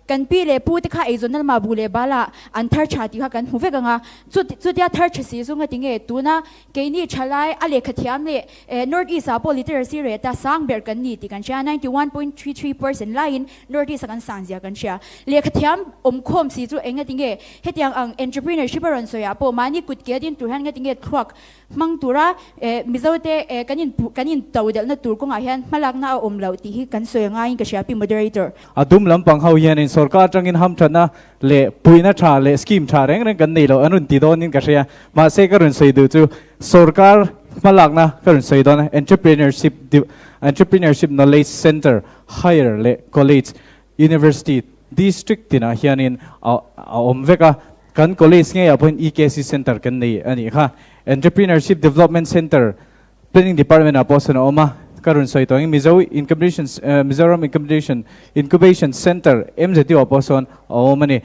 Kan pi leh pu te kha eizawnna lamah bu leh bal ah an thar tha tih kha kan hmu vek ang a. Chu chutia thar tha si chu ngati nge tuna keini thalai a lehkha thiam leh North East ah pawh literacy rate a sang ber kan ni tih kan hria, 91.33% laiin North East a kan sang zia kan hria. Lehkha thiam awm khawm si chu engati nge hetiang ang entrepreneurship a rawn sawi ah pawh mahni kut ke a din tur hian ngati nge thluak hmang tura Mizote kan in kan in to delhna tur kawngah hian hmalakna a awm loh tih hi kan sawi ngaiin ka hria pi Moderator. A dum lampang ho hianin sorkar atangin hamthatna leh puihna tha leh scheme tha reng reng kan nei loh an rawn ti dawnin ka hria. Mahse ka rawn sawi duh chu sorkar hmalakna ka rawn sawi dawn a, Entrepreneurship Entrepreneurship Knowledge Centre higher leh college, university, district tinah hianin a awm vek a. Kan college ngeiah pawhin EKC Centre kan nei a nih kha. Entrepreneurship Development Centre Planning Department ah pawh sawn a awm a, ka rawn sawi tawh ang Mizo Incubation Mizoram Incubation Incubation Centre MZU ah pawh sawn a awm a ni.